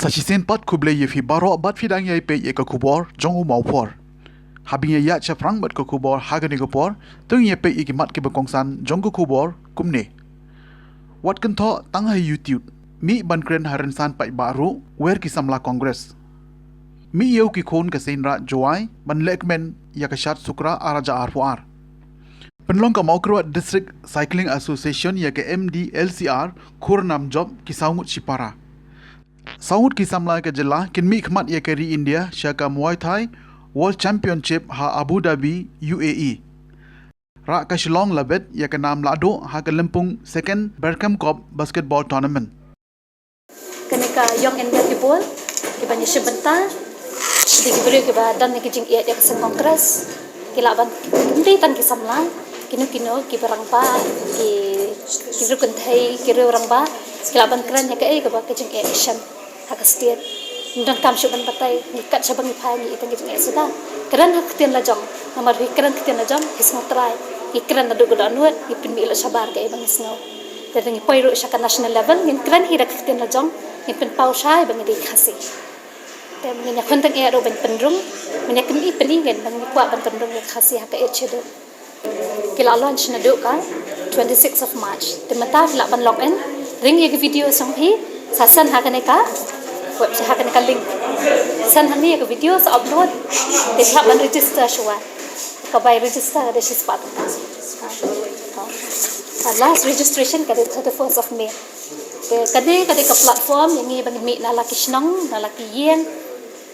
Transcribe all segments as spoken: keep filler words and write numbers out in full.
Sa shisien pat khublei ïa phi baroh bad phi dang ïai peit ïa ka khubor jong u Mawphor. Haba ngin ïa ïaid shaphrang bad ka khubor ha kane ka por, to ngin ïa peit ïa ki mat kiba kongsan jong ka khubor kumne. Wat kynthoh tang ha YouTube, mih ban kren ha rynsan paidbah ruh, wer ki samla Congress. Mih ïa u ki khun ka Seiñraij Jowai ban lehkmen ïa ka Shad Sukra ar hajar arphew ar. Pynlong ka Mawkyrwat District Cycling Association ïa ka M D L C R khur namjop ki saw ngut shipara. Saw ngut ki samla ka jylla kin mih khmat ïa ka ri India sha ka Muay Thai World Championship ha Abu Dhabi, U A E. Rah ka Shillong la bet ïa ka nam lahduh ha ka lympung Second Berkham Cup Basketball Tournament. Kane ka Young India ki bun kiba ngi shim bynta, dei ki briew kiba don ïa ka jingïeit ïa ka seng Congress. Ki lah ban, ym dei tang ki samla, kino kino kiba rangbah, ki, ki riew kynthei, ki riew rangbah, ki lah ban kren ïa kaei kaba ka jingïeit ka shem ha ka state. Ngim donkam shuh ban batai, ngi kat shaba ngi phai ngi ïeit tang ka jingïeit suda. Kren ha ka ktien la jong, namar phi kren ka ktien la jong phi sngewtrai. Ngi kren naduh ka dohnud, ngi pynmih lut shabar kaei ba ngi sngew. Te ngi poi ruh sha ka national level, ngin kren hi da ka ktien la jong, ngin pynpaw shai ba ngi dei Khasi. Te ngin ïakhun tyngeh ruh ban pynrung, ngin ïakynduh pyni ngi ba ngi kwah ban pynrung ïa ka Khasi ha ka eighth schedule. Ki la launch naduh ka twenty-sixth of March. Te mynta phi lah ban log in, ring ïa ki video jong phi, sa send ha kane ka website, ha kane ka link. Send hangne ïa ki video sa upload, te phi lah ban register shuwa. Ka bai register ka dei shispah tyngka. Ka last registration ka dei thirty-first of May. Te kane ka dei ka platform ïa ngi ba ngin mih na la ki shnong, na la ki ïing,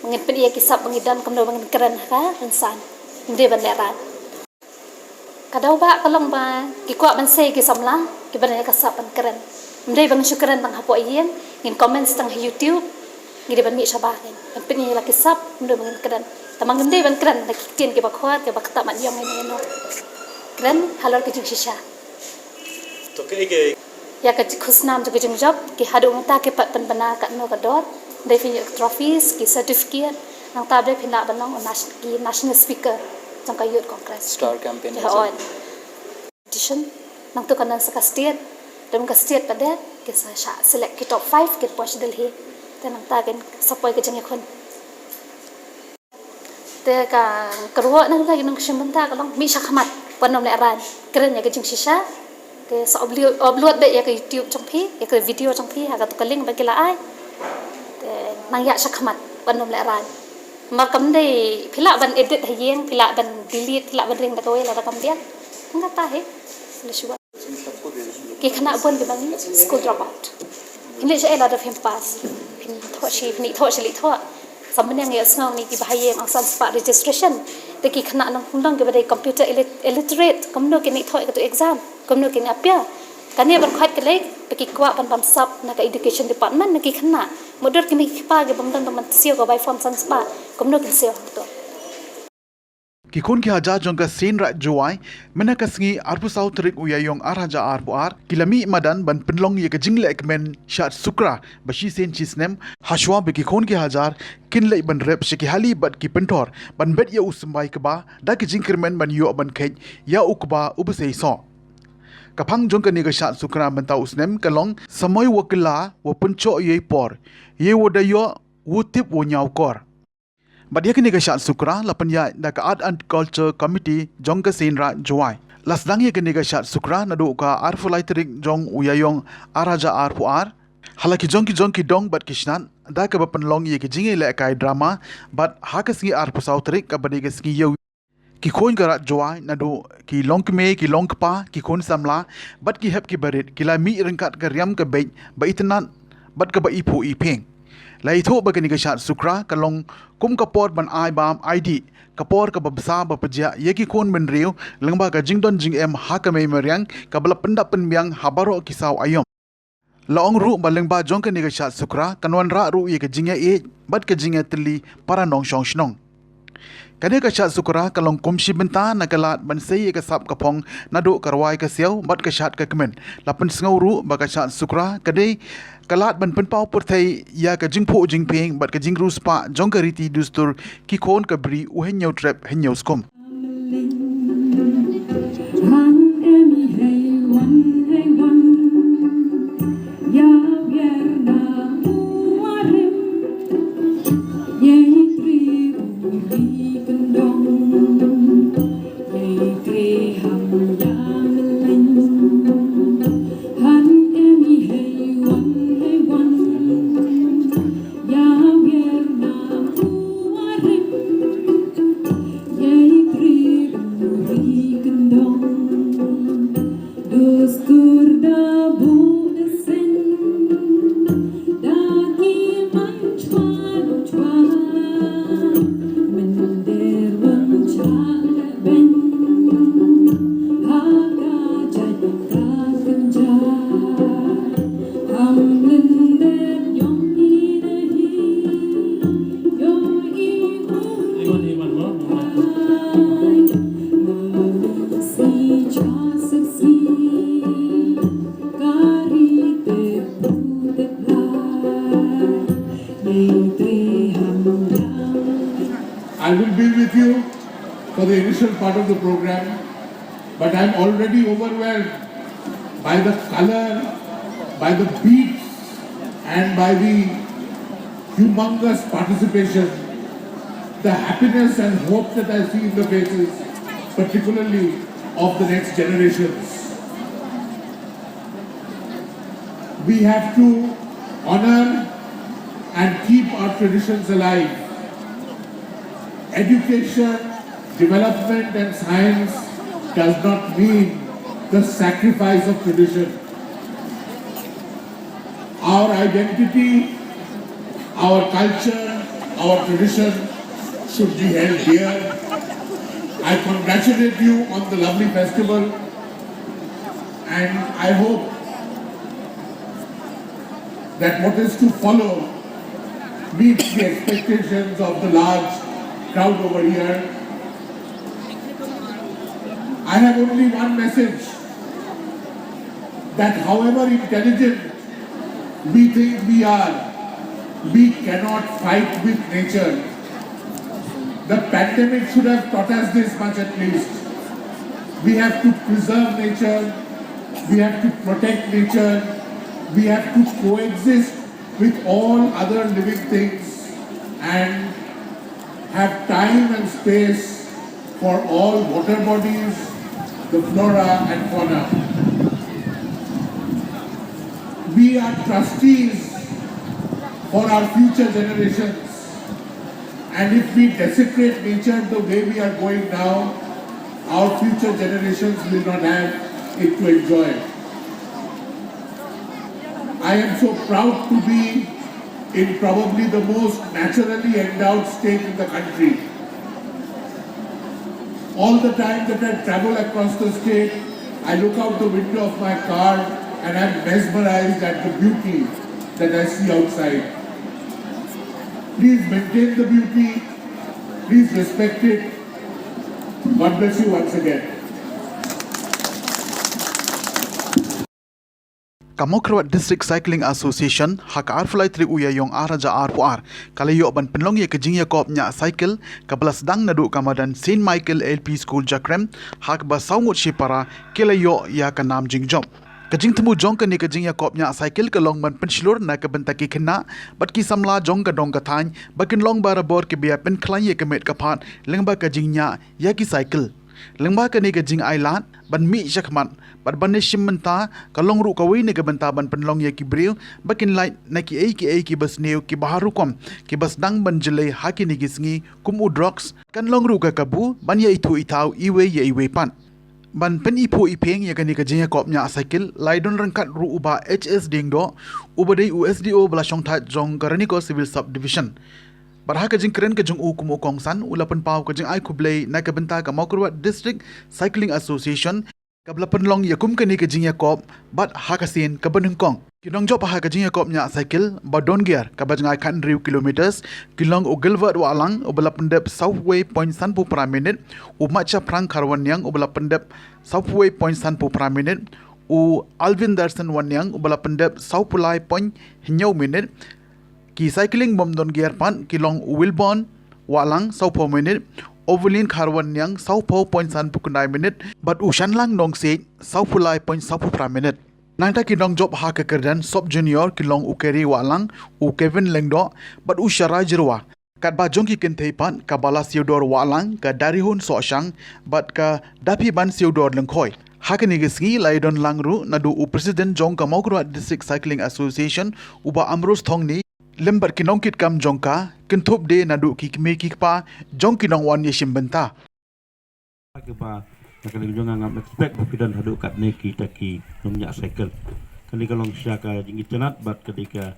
ba ngin pyni ïa ki sap ba ngi don, kumno ba ngin kren ha ka rynsan. Ngim dei ban lehraiñ. Ka daw ba ka long ba ki kwah ban sei ki samla kiba don ïa ka sap ban kren. Ym dei ba ngin shu kren tang hapoh ïing, ngin comments tang ha YouTube, ngi dei ban mih shabar, ngin pyni ïa la ki sap kumno ba ngin kren. Tangba ngim dei ban kren da ki ktien kiba khor, kiba ktah mat ïong ïano ïano. Kren halor ka jingshisha. To kaei kaei? Ïa ka khusnam jong ka jingjop, ki haduh mynta ki pat pynbna katno ka dor, dei phin ïoh trophies, ki certificate, nangta dei phin lah ban long u nas-, ki national speaker jong ka Youth Congress. Star campaign. Ki ha ot. Edition, nangta ka nan sa ka state, dang ka state pat de, ki sa shah select ki top five, ki poi sha Delhi. Te nangta kin sa poi ka jingïakhun. Te ka kyrwoh na ka nongshim bynta ka long mih shakhmat, wat nym lehraiñ, kren ïa ka jingshisha. Te sa upload, upload beit ïa ka YouTube jong phi, ïa ka video jong phi ha kato ka link ba ki la ai. Te nang ïaid shakhmat, wat nym lehraiñ. Namar kam dei, phi lah ban edit ha ïing, phi lah ban delete, phi lah ban ring da kawei lada kam biang. Ym kata hi. Lashwa. Ki khynnah bun kiba ngi school drop out. Phin leit shaei lada phim pass? Phin thoh shi, phin thoh shi, leit thoh. Sa mynne nga ïohsngew ngi kiba ha ïing, ang san spah registration. Te ki khynnah nongkyndong kiba dei computer illit-, illiterate, kumno kin thoh ïa kato exam, kumno kin appear? Kane baroh khoit ka lei ba ki kwah ban bamsap na ka education department na ki khynnah. Mutdur ki mei ki pa kiba ym don ban siew ka bai form san spah, kumno kin siew hangto? Ki khun ki hajar jong ka Seiñraij Jowai, mynne ka sngi arphew saw tarik u Ïaïong ar hajar arphew ar, ki la mih madan ban pynlong ïa ka jinglehkmen Shad Sukra ba shisien shisnem, hashwa ba ki khun ki hajar kin leit ban rep sha ki hali bad ki pynthor ban bet ïa u symbai kba, da ka jingkyrmen ban ïoh ban kheit ïa u kba uba seisoh. Ka phang jong kane ka Shad Sukra mynta u snem ka long samoi wa kylla wa pynchoh ïa i por, ïa wa da ïoh wa tip wa ñiaw kor. Bad ïa kane ka Shad Sukra la pynïaid da ka Art and Culture Committee jong ka Seiñraij Jowai. La sdang ïa kane ka Shad Sukra naduh ka arphew lai tarik jong u Ïaïong ar hajar arphew ar. Ha la ki jong ki jong ki dong bad ki snat, da kaba pynlong ïa ki jingïalehkai drama, bad ha ka sngi arphew saw tarik kaba dei ka sngi Ïew, ki khun ka Raij Jowai naduh ki longkmie, ki longkpa, ki khun samla bad ki hep ki barit ki la mih ryngkat ka riam ka beit ba itynnad bad kaba iphuh iphieng. La ithuh ba kane ka Shad Sukra ka long kum ka por ban ai bam ai dih, ka por kaba bsa ba pynjah ïa ki khun bynriew lyngba ka jingdon jingem ha ka mei mariang kaba la pyndap pynbiang ha baroh ki saw aïom. La ong ruh ba lyngba jong kane ka Shad Sukra kan wanrah ruh ïa ka jingïaieit bad ka jingïatylli para nongshong shnong. Kane ka Shad Sukra ka long kum shi bynta na ka lad ban sei ïa ka sap ka phong naduh ka rwai ka siaw bad ka shad ka kmen. La pynsngew ruh ba ka Shad Sukra ka dei ka lad ban pynpaw pyrthei ïa ka jingphuh jingphieng bad ka jingriewspah jong ka riti dustur ki khun ka Bri u Hynñiewtrep Hynñiewskum. for the initial part of the program, but I'm already overwhelmed by the color, by the beats, and by the humongous participation, the happiness and hope that I see in the faces, particularly of the next generations. We have to honor and keep our traditions alive. Education, development, and science does not mean the sacrifice of tradition. Our identity, our culture, our tradition should be held dear. I congratulate you on the lovely festival, and I hope that what is to follow meets the expectations of the large crowd over here. I have only one message, that however intelligent we think we are, we cannot fight with nature. The pandemic should have taught us this much at least. We have to preserve nature, we have to protect nature, we have to coexist with all other living things and have time and space for all water bodies, the flora and fauna. We are trustees for our future generations, and if we desecrate nature the way we are going now, our future generations will not have it to enjoy. I am so proud to be in probably the most naturally endowed state in the country. All the time that I travel across the state, I look out the window of my car and I'm mesmerized at the beauty that I see outside. Please maintain the beauty, please respect it. God bless you once again. Ka Mawkyrwat District Cycling Association ha ka arphew lai tarik u Ïaïong ar hajar arphew ar ka la ïoh ban pynlong ïa ka jingïakop ñiah cycle kaba la sdang naduh ka madan Saint Michael L P School Jakrem, ha kaba saw ngut shipara ki la ïoh ïa ka nam jingjop. Ka jingthmu jong kane ka jingïakop ñiah cycle ka long ban pynshlur na ka bynta ki khynnah bad ki samla jong ka dong ka thaiñ ba kin long barabor kiba ïa pynkhlaiñ ïa ka met ka phad lyngba ka jingñiah ïa ki cycle. Lyngba kane ka jingailad ban mih shakhmat bad ban ïashim bynta, ka long ruh kawei na ka bynta ban pynlong ïa ki briew ba kin lait na kiei kiei kiba sniew, kiba har rukom, kiba sdang ban jlei ha kine ki sngi, kum u drugs. Kan long ruh ka kabu ban ïa ithuh ithaw iwei ïa iwei pat. Ban pyniphuh iphieng ïa kane ka jingïakop ñiah cycle, la ïadon ryngkat ruh u Bah H S Diengdoh, uba dei u S D O ba la shongthait jong ka Ranikor Civil Sub Division. Bad ha ka jingkren ka jong u kum u kongsan, u la pynpaw ka jingai khublei na ka bynta ka Mawkyrwat District Cycling Association kaba la pynlong ïa kum kane ka jingïakop bad ha ka sien kaba nyngkong. Ki nongjop ha ka jingïakop ñiah cycle ba don gear kaba jngai khathynriew kilometers ki long u Gilbert Wahlang uba la pyndep sawphew wei point sanphew phra minit, u Macha Phrang Kharwanniang uba la pyndep sawphew wei point sanphew phra minit, u Alvin Darson Wanniang uba la pyndep sawphew lai point hynñiew minit. Ki cycling bym don gear pat ki long u Wilborn Wahlang sawphew minit, Ovelin Kharwanniang sawphew point sanphew khyndai minit bad u Shanlang Nongsiej sawphew lai point sawphew phra minit. Nangta ki nongjop ha ka kyrdan sub junior ki long u Kerry Wahlang, u Kevin Lyngdoh bad u Sharai Jyrwa. Katba jong ki kynthei pat ka Bala Siewdor Wahlang, ka Darihun Sohshang bad ka Daphiban Siewdor Lyngkhoi. Ha kane ka sngi la ïadon lang ruh naduh u president jong ka Mawkyrwat District Cycling Association, u Bah Ambrose Thongni, lem bad ki nongkitkam jong ka, kynthup de naduh ki kmie ki kpa jong ki nongwan ïashim bynta. Kiba na ka liang jong nga ngam expect ba ki don haduh katne kita ki nongñiah cycle. Kane ka long shisha ka jingitynnad bad ka dei ka,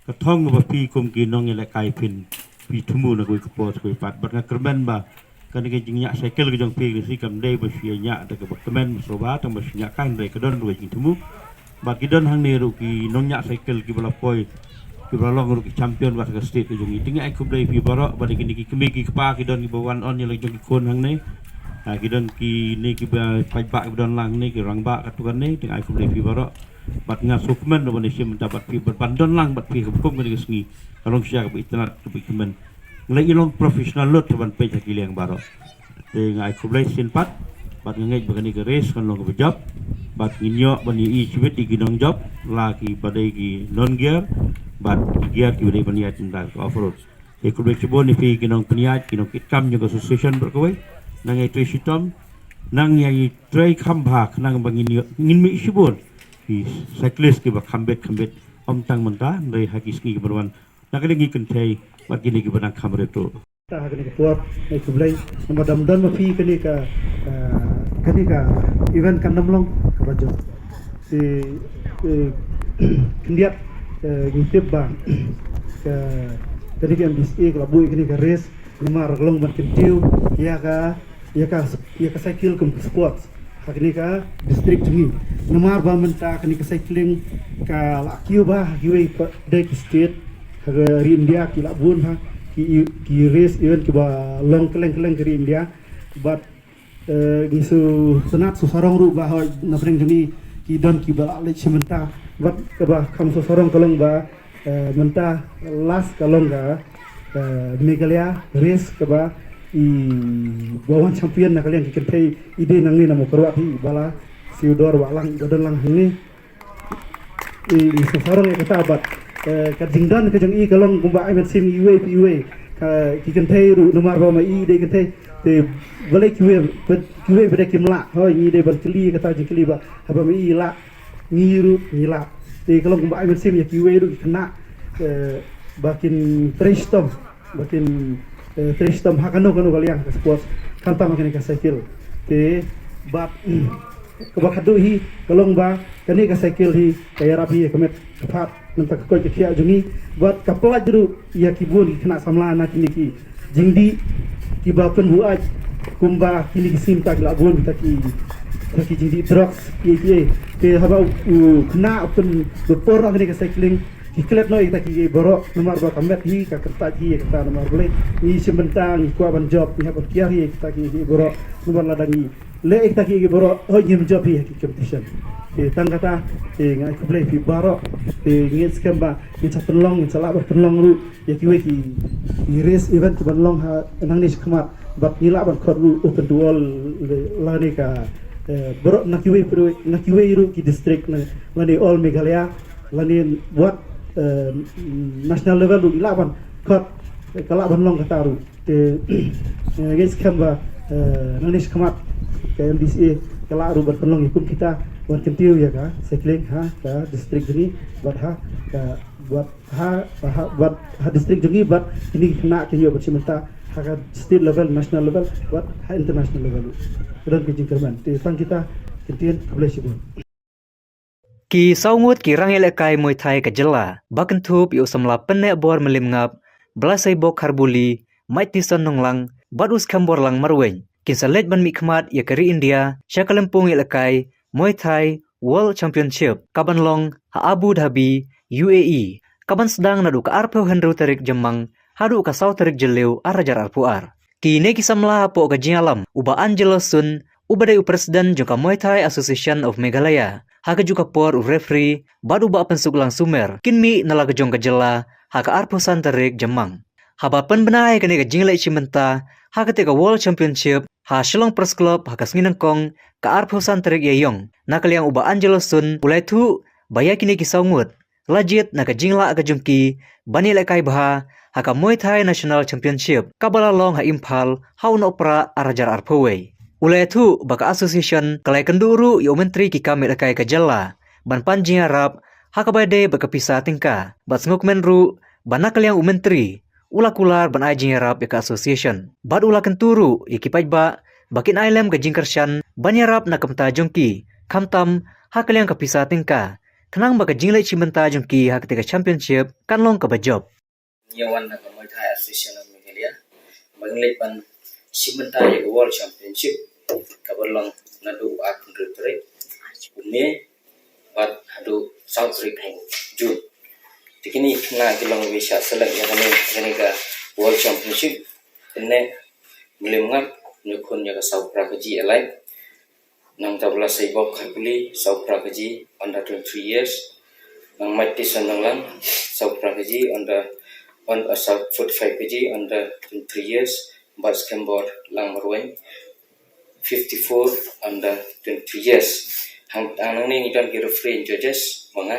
ka thong ba phi kum ki nongïalehkai phin, phi thmu na kawei ka por kawei pat. Bad nga kyrmen ba kane ka jingñiah cycle ka jong phi ka dei kam dei ba shu ïa ñiah da kaba kmen ba shu ba tang ba shu ñiah, ka dei ka don ruh ka jingthmu. Bad ki don hangne ruh ki nongñiah cycle kiba la poi, kiba la long ruh ki champion wat ha ka state ka jong ngi. Te nga ai khublei phi baroh, bad kine ki kmie ki kpa ki don kiba wan on ïa la jong ki khun hangne. Ha, ki don kine kiba paidbah kiba don lang hangne, ki rangbah katto katne, te nga ai khublei phi baroh. Bad nga sngewkmen ruh ban ïashim bynta bad phi, bad ban don lang bad phi ha ka kum kane ka sngi. Ka long shisha kaba itynnad kaba kmen. Nga la i long professional lut ban peit ha ki liang baroh. Te nga ai khublei shisien pat, bad nga ngeit ba kane ka race kan long kaba jop, bad ngin ïoh ban ïohi shibit ïa ki nongjop, la kiba dei ki non gear, bad ki gear kiba dei ban ïaid mynta ka off road. Te khublei shibun ïa phi ki nongpynïaid, ki nongkitkam jong ka association baroh kawei. Nang ïa trei shitom, nang ïa trei kham bha, khnang ba ngin ïoh, ngin mih shibun ki cyclist kiba kham bit kham bit, ym tang mynta, hynrei ha ki sngi kiban wan. Na kane ngi kynthei bad kine kiba dang kham rit ruh. Ta ha kane ka por, ngi khublei, namar dam don ma phi kane ka, ah, kane ka event kan ym long kaba jop. Te, eh, khyndiat, eh, ngi tip ba ka, kane ka M D C A ka la buh kane ka race namar ka long ban kyntiew ïa ka, ïa ka, ïa ka cycle kum sports ha kane ka district jong ngi. Namar ba mynta kane ka cycling ka la kiew bha ha kiwei pat de ki state ha ka ri India, ki la bun ha ki, ki race event kiba long kylleng kylleng ka ri India. Bad, eh, ngi sngewtynnat sngewsarong ruh ba hoi na pdeng jong ngi ki don kiba la leit shim bynta. Bad kaba kham sngewsarong ka long ba, eh, mynta last ka long ka, eh, Meghalaya race kaba i ba wan champion na ka liang ki kynthei i dei nangne na Mawkyrwat hi, ba la siew dor ba lang, ba don lang hangne. I, i sngewsarong ïa kata bad, eh, ka jingdon ka jong i ka long kumba ai mynsiem iwei pa iwei. Ka, ki kynthei ruh namar ba ma i dei kynthei. Te balei kiwei, kiwei pat kim lah. Hoi, ngi dei ban kylli kata jingkylli ba haba ma i lah, ngi ruh ngi lah. Te ka long kumba ai mynsiem ïa kiwei ruh ki khynnah, eh, ba kin trei shitom, ba kin, eh, trei shitom ha kano kano ka liang ka sports, khamtam ha kane ka cycle. Te bad, mm, kaba khadduh hi ka long ba kane ka cycle hi ka ïarap hi ïa ka met ka phad na ka bynta ka koit ka khiah jong ngi, bad ka pynlait ruh ïa ki bun ki khynnah samla na kine ki jingdih kiba pynbuaid kumba kine ki sien ta ki la bun kita ki, kita ki jingdih drugs, ïa ki, ïa. Te haba u khynnah u pynbapor na kane ka cycling, ki klet noh ïa kita kiei baroh, namar ba ka met hi ka kyntait hi ïa kata, namar balei ngi shim bynta, ngi kwah ban jop, ngi hap ban kiar hi ïa kita kiei baroh, namar lada ngi leh ïa kita kiei baroh, hoi ngim jop hi ha ki competition. Te tang kata, te nga ai khublei phi baroh, te ngi skhem ba ngin sa pynlong, ngin sa lah ban pynlong ruh ïa kiwei ki, ki race event kiban long ha nangne shakhmat, bad ngi lah ban khot ruh open to all, lane ka, eh, baroh na kiwei, na kiwei ruh ki district, na, lane all Meghalaya, lane wat, eh, national level ruh ngi lah ban khot, eh, ka lah ban long kata ruh. Te, eh, ngi skhem ba, eh, nangne shakhmat ka M D C A ka lah ruh ban pynlong ïa kum kita ban kyntiew ïa ka cycling ha ka district jong ngi, bad ha ka, bad ha, ha, bad ha district jong ngi, bad kine ki khynnah kin ïoh ban shim bynta ha ka state level, national level, bad ha international level. Ka don ka jingkyrmen. Te tang kita, kyntien, khublei shibun. Ki saw ngut ki rangïalehkai Muay Thai ka jylla, ba kynthup ïa u samla Pynneh Bor Mylliem Ngap, Blaiseibok Kharbuli, Mike Tyson Nonglang, bad u Skhem Borlang Marwein, kin sa leit ban mihkhmat ïa ka ri India sha ka lympung ïalehkai Muay Thai World Championship kaban long ha Abu Dhabi, U A E, kaban sdang naduh ka arphew hynriew tarik Jymmang haduh ka saw tarik Jylliew ar hajar arphew ar. Kine ki samla hapoh ka jingïalam u Bah Angelo Sun, uba dei u president jong ka Muay Thai Association of Meghalaya, ha kajuh ka por u referee, bad u Bah Pynsuklang Sumer, kin mih na la ka jong ka jylla ha ka arphew san tarik Jymmang. Haba pynbna ïa kane ka jingleit shim bynta ha katei ka World Championship ha Shillong Press Club ha ka sngi Nyngkong ka arphew san tarik Ïaïong, na ka liang u Bah Angelo Sun u la ïathuh ba ïa kine ki saw ngut la jied na ka jinglah ka jong ki ban ïalehkai bha ha ka Muay Thai National Championship kaba la long ha Imphal ha u Nohprah ar hajar arphew wei. U la ïathuh ba ka association ka la ïakynduh ruh ïa u myntri ki kam ïalehkai ka jylla ban pan jingïarap ha kaba ïadei bad ka pisa tyngka, bad sngewkmen ruh ba na ka liang u myntri u la kular ban ai jingïarap ïa ka association. Bad u la kyntu ruh ïa ki paidbah ba kin ai lem ka jingkyrshan ban ïarap na ka bynta jong ki, khamtam ha ka liang ka pisa tyngka, khnang ba ka jingleit shim bynta jong ki ha katei ka championship kan long kaba jop. Ngi ïa wan na ka Muay Thai Association of Meghalaya ba ngin leit ban shim bynta ïa ka World Championship kaban long naduh arphew hynriew tarik u May bad haduh saw tarik u June. Te kine ki khynnah ki long kiba shah select ïa kane, kane ka World Championship. Kane Mylliem Ngap, ñiewkhun ïa ka saw phra kilograms, Nangta Blaiseibok Kharbuli, saw phra kilograms, under twenty-three years. Nang Mike Tyson Nonglang, saw phra kilograms, under, on, uh, saw forty-five kilograms, under twenty-three years. Batskembor Langmarweiñ, fifty-four under twenty years. Hang, hangne ngi don ki referee judges, ma nga.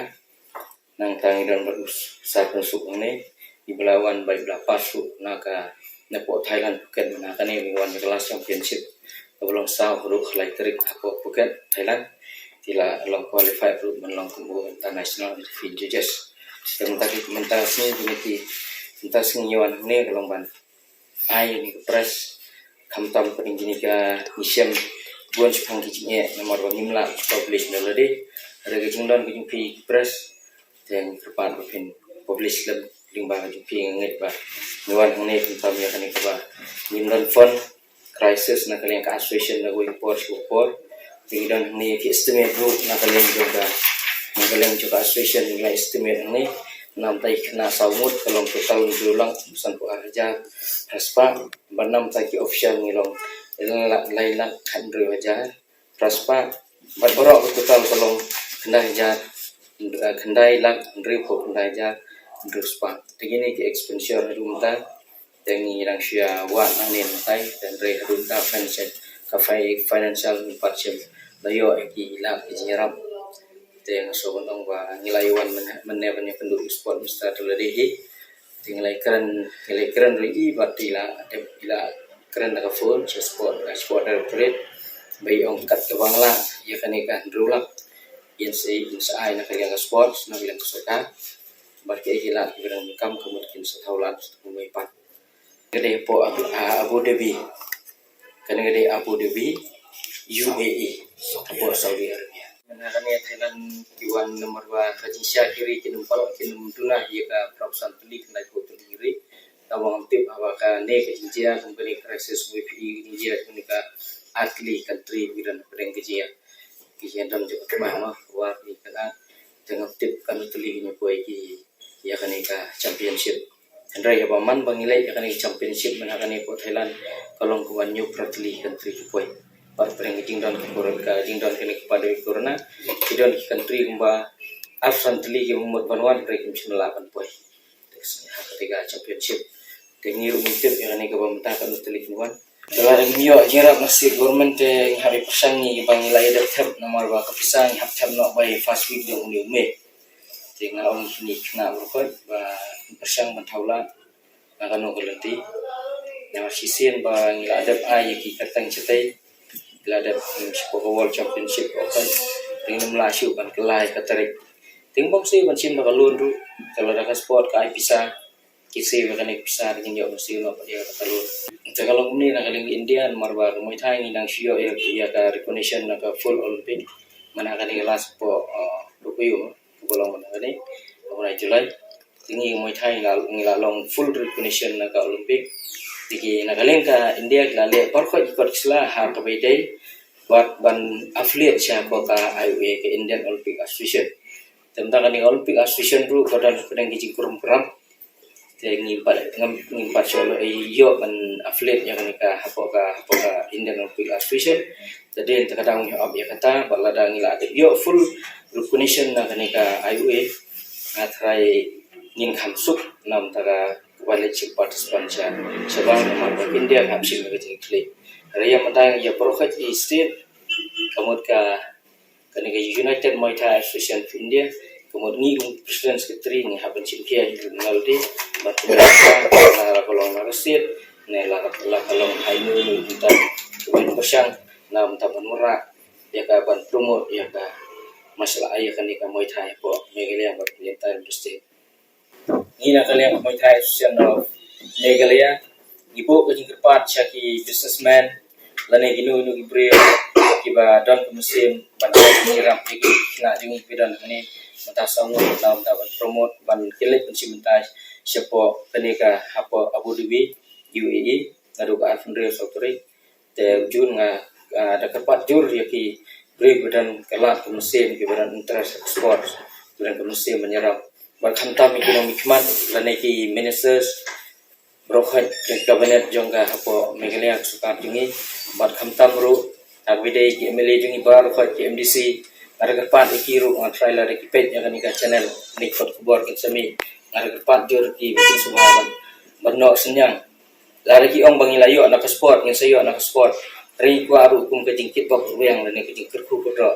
Nangta ngi don bad u Sarpensuk hangne, i ba la wan bad i ba la pass ruh na ka, na poh Thailand Phuket, na kane ngi wan na ka last championship. Kaba long saw haduh khatlai tarik hapoh Phuket, Thailand. Te la long qualified ruh ban long kum u international referee judges. Te mynta ki, mynta sngi kine ki, mynta sngi ngi wan hangne ka long ban ai ïa kane ka press. Khamtam pdeng kine ka ngi shem bun shaphang ki jingeh namar ba ngim lah publish na lade. Hynrei ka jingdon ka jong phi ki press, te ngi kyrpad ba phin publish lem lyngba ka jong phi. Nga ngeit ba ngi wan hangne khamtam ïa kane kaba ngim don fund crisis na ka liang ka association na kawei ka por sha ka por. Te ngi don hangne ki estimate ruh na ka liang jong ka, na ka liang jong ka association ngi la estimate hangne. Namta i khynnah saw ngut ka long total hynriew lak sanphew ar hajar phra spah. Bad namta ki official ngi long lai lak khathynriew hajar phra spah. Bad baroh ka total ka long khyndai hajar, eh, khyndai lak hynriewphew khyndai hajar hynriew spah. Te kine ki expenditure haduh mynta te ngi dang shu ïa wad nangne nangtai, te hynrei haduh mynta financial, ka fi-, financial ngi pat shym la ïoh ïa ki lad ki jingïarap. Te nga sngewbha ban ong ba ngi la ïa wan mynne, mynne ban ïakynduh ïa u sport minister te lade hi. Te ngi la ïakren, ngi la ïakren ruh ïa i bad i la, i la kren da ka phone sha sport, ka sport directorate. Ba i ong kat kaba nga lah ïa kane ka hynriew lak, in sa, in sa ai na ka liang ka sports, na ka liang ka sorkar. Bad kiei kiei ki lad kiba dang donkam ka mut kin sa thaw lad kumwei pat. Ka dei hapoh Abu, ah, Abu Dhabi. Kane ka dei Abu Dhabi, U A E, hapoh Saudi Arabia. Mynta kane Thailand ki wan namar ba ka jingshah ki ri kin ym pal, kin ym duna ïa ka phra phew san tylli, khyndai phew tylli ki ri. Tangba ngam tip haba kane ka jingjia kum kane ka crisis, U A E ka jingjia kum kane ka ar tylli country ki don hapdeng ka jingïa, ki jingdon jong ka thma ma, War, ki kane. Te ngam tip katno tylli kin ïa poi ki ïa kane ka championship. Hynrei haba man ba ngi leit ïa kane ka championship mynta kane hapoh Thailand, ka long kumba hynñiew phra tylli country ki poi. Bad hapdeng ka jingdon ka corona, ka jingdon kane ka pandemic corona, ki don ki country kumba ar phew san tylli kiba mut ban wan hynrei kim shym lah ban poi ha kata ka championship. Te ngi ruh ngim tip ïa kane kaba mynta katno tylli kin wan. Te lada ngim ïoh jingïarap na state government te ngi hap ïa pyrshang ngi ba ngi la ïa dep thep namar ba ka pisa ngi hap thep noh ba ïa first week jong une u May. Te nga ong kine ki khynnah baroh khoit ba ngin pyrshang ban thaw lad na kano ka lynti. Namar shisien ba ngi la dep ai ïa ki kyrteng shatei, ngi la dep, mm, shapoh ka World Championship baroh khoit. Te ngim lah shuh ban kylla ïa ka tarik. Te ngim bym siew ban shim da ka loan ruh. Te lada ka sport ka ai pisa, ki siew ïa kane ka pisa, te ngin ïoh ban siew noh pat ïa kata ka loan. Te ka long kumne na ka liang ka India namar ba ka Muay Thai ngi dang shu ïoh ïa, ïa ka recognition na ka full Olympic. Mynta kane ka last hapoh, uh, Tokyo, kaba long mynta kane, kaba mynta July. Te ngi Muay Thai ngi la, ngi la long full recognition na ka Olympic. Te ki na ka liang ka India ki la leh baroh khoit ki kot ki sla ha kaba ïadei bad ban affiliate sha ka, ka I O A, ka Indian Olympic Association. Te mynta kane ka Olympic Association ruh ka don hapdeng ki jingkurum kuram. Te ngim pat, ngim, ngim pat shu ïoh ban affiliate ïa kane ka hapoh ka, hapoh ka Indian Olympic Association. Te dei te ka dang ngi ap ïa kata, bad lada ngi la dep ïoh full recognition na kane ka I O A, nga tharai ngin kham suk na bynta ka, kaba leit shim participant sha, sha bang namar ba India hap shim ka jingkhlaiñ. Hynrei ïa mynta ïa baroh khoit ki state, ka mut ka kane ka United Muay Thai Association of India, ka mut ngi kum president secretary ngi hap ban shim khia hi ngal di, bad kumta la ka long na ka state, ne la ka, la ka long ha ino ino kumta, ka ban pyrshang na kumta ban wanrah ïa ka ban promote ïa ka martial art, ïa kane ka Muay Thai hapoh Meghalaya bad the entire state. Ngi na ka liang Muay Thai Association of Meghalaya, ngi buh ka jingkyrpad sha ki businessman lane kino kino ki briew kiba don ka mynsiem ban ai jingïarap ïa ki khynnah jong ngi kiba don hangne, mynta saw ngut, na mynta ban promote, ban kin leit ban shim bynta shapoh kane ka hapoh Abu Dhabi, U A E, naduh ka arphew hynriew saw tarik. Te u June nga, ah, da kyrpad jur ïa ki briew kiba don ka lad ka mynsiem, kiba don interest ha ka sport, kiba don ka mynsiem ban ïarap. Bad khamtam ïa ki nongmihkhmat lane ki ministers baroh khoit, ka cabinet jong ka hapoh Meghalaya ka sorkar jong ngi. Bad khamtam ruh ha kaba ïadei ki M L A jong ngi baroh khoit, ki M D C, nga da kyrpad ïa ki ruh, nga tharai lada ki peit ïa kane ka channel, kane ka kot khubor Kin Sa Mih, nga da kyrpad jur ïa ki ba kin sngewbha ban, ban noh synñiang. Lada ki ong ba ngi la ïoh na ka sport, ngin sa ïoh na ka sport. Hynrei ngi kwah ruh kum ka jingkitbok rwiang lane ka jingkyrkhu kyrdoh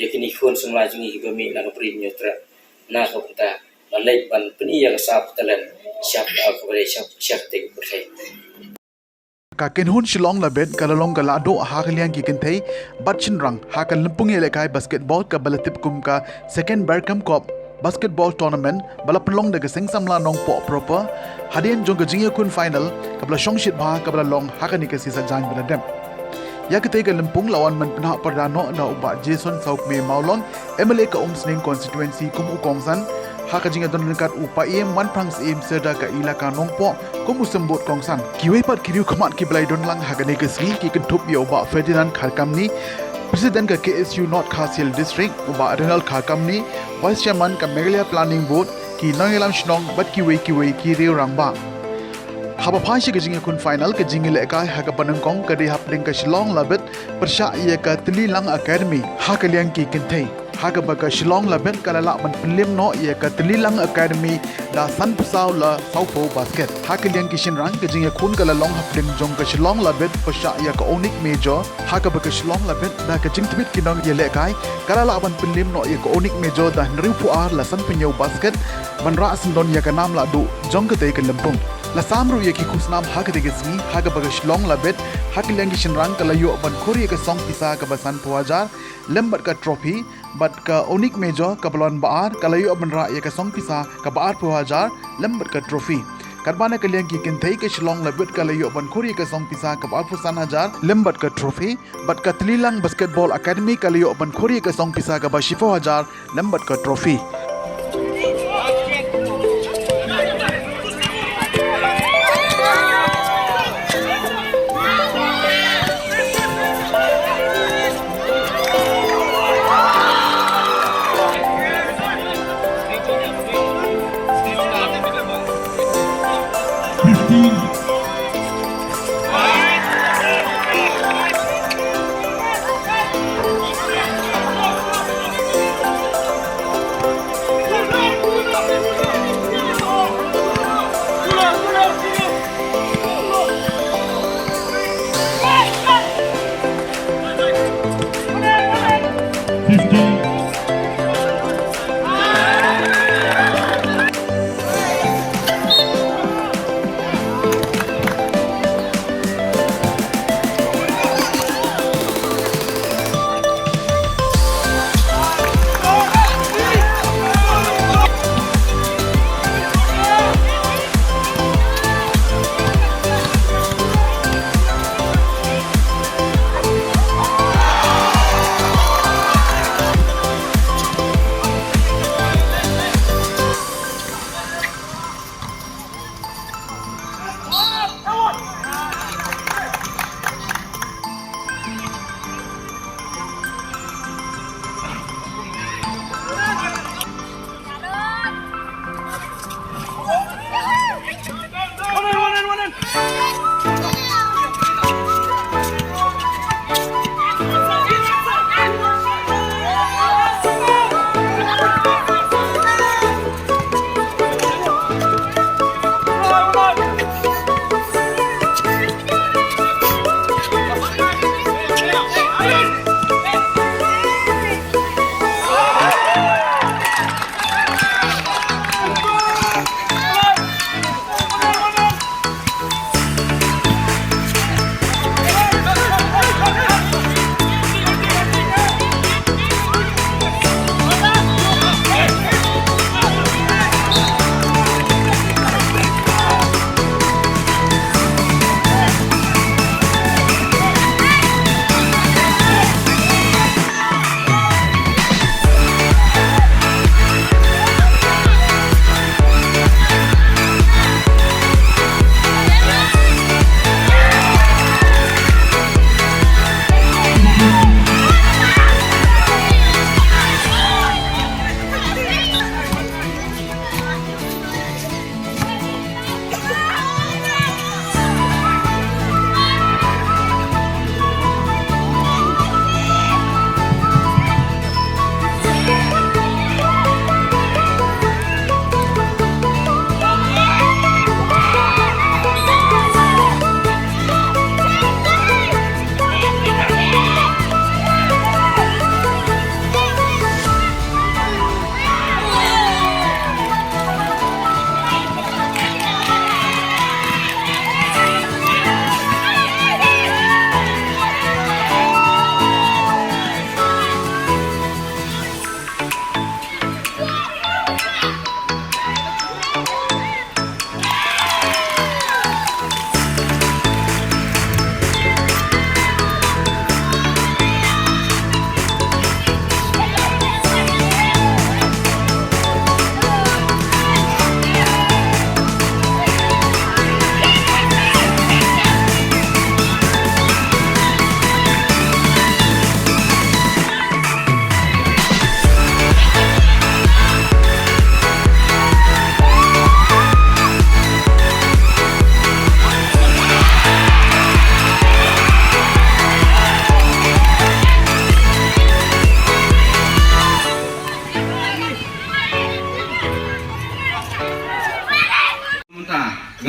ïa kine ki khun samla jong ngi kiba mih na ka Bri Hynñiewtrep na ka bynta ban leit ban pyni ïa ka sap talent sha ka, kaba dei sha, sha katei ka pyrthei. Ka kynhun Shillong Labit ka la long ka lahduh ha ka liang ki kynthei bad shynrang ha ka lympung ïalehkai basketball kaba la tip kum ka Second Berkham Cup Basketball Tournament ba la pynlong da ka Seng Samla Nongpoh Proper, hadien jong ka jingïakhun final kaba la shongshit bha kaba la long ha kane ka sngi Saitjaiñ ba la dep. Ïa katei ka lympung la wan ban pynhap pyrda noh da u Bah Jason Sawkmie Mawlong, M L A ka Umsning Constituency kum u kongsan ha ka jingïadon ryngkat u Paiem Wanphrang Syiem Sirda ka Elaka Nongpoh kum u symbud kongsan. Kiwei pat ki riewkhmat kiba la ïadon lang ha kane ka sngi ki kynthup ïa u Bah Ferdinand Kharkamni, President ka K S U North Khasi Hills District, u Bah Renald Kharkamni, Vice Chairman ka Meghalaya Planning Board, ki nongïalam shnong bad kiwei kiwei ki riew rangbah. Haba phai sha ka jingïakhun final, ka jingïalehkai ha kaba nyngkong ka dei hapdeng ka Shillong Labit pyrshah ïa ka Tylli Lang Academy ha ka liang ki kynthei, ha kaba ka Shillong Labit ka la lah ban pynliem noh ïa ka Tylli Lang Academy da sanphew saw la sawphew basket. Ha ka liang ki shynrang, ka jingïakhun ka la long hapdeng jong ka Shillong Labit pyrshah ïa ka Onyx Major, ha kaba ka Shillong Labit da ka jingtbit ki nongïalehkai ka la lah ban pynliem noh ïa ka Onyx Major da hynriewphew ar la sanphew hynñiew basket ban rah syndon ïa ka nam lahduh jong katei ka lympung. La sam ruh ïa ki khusnam ha katei ka sngi, ha kaba ka Shillong Labit ha ka liang ki shynrang ka la ïoh ban khur ïa ka song pisa kaba sanphew hajar lem bad ka trophy, bad ka Onyx Major kaba long ba ar ka la ïoh ban rah ïa ka song pisa kaba arphew hajar lem bad ka trophy. Katba na ka liang ki kynthei, ka Shillong Labit ka la ïoh ban khur ïa ka song pisa kaba arphew san hajar lem bad ka trophy, bad ka Tylli Lang Basketball Academy ka la ïoh ban khur ïa ka song pisa kaba shiphew hajar lem bad ka trophy.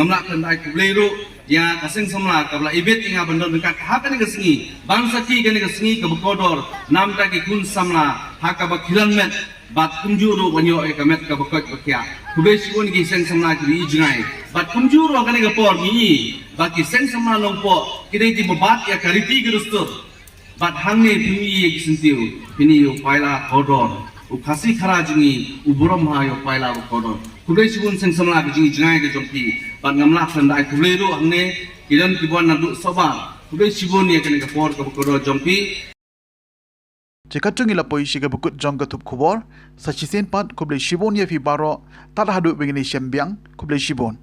Ngam lah khlem da ai khublei ruh ïa ka seng samla kaba la ibit ïa nga ban don ryngkat ha kane ka sngi, ban sakhi kane ka sngi kaba kordor namar ki khun samla ha kaba khlan met bad kumjuh ruh ban ïoh ïa ka met kaba koit ba khiah. Khublei shibun ki seng samla kiba i jngai bad kumjuh ruh kane ka por ngi i ba ki seng samla Nongpoh ki dei kiba bat ïa ka riti ka dustur. Bad hangne phin ïohi ïa ki syntiew, phin ïohi ïa u paila kordor, u Khasi Khara jong ngi u burom ha ïa u paila u kordor. Khublei shibun seng samla ka jingjngai ka jong phi. Bad ngam lah khlem da ai khublei ruh hangne ki don ki wan naduh Sohbar. Khublei shibun ïa kane ka por kaba kordor jong phi. Te katto ngi la poi sha kaba kut jong ka thup khubor. Sa shisien pat khublei shibun ïa phi baroh. Tad haduh ba ngin ïashem biang, khublei shibun.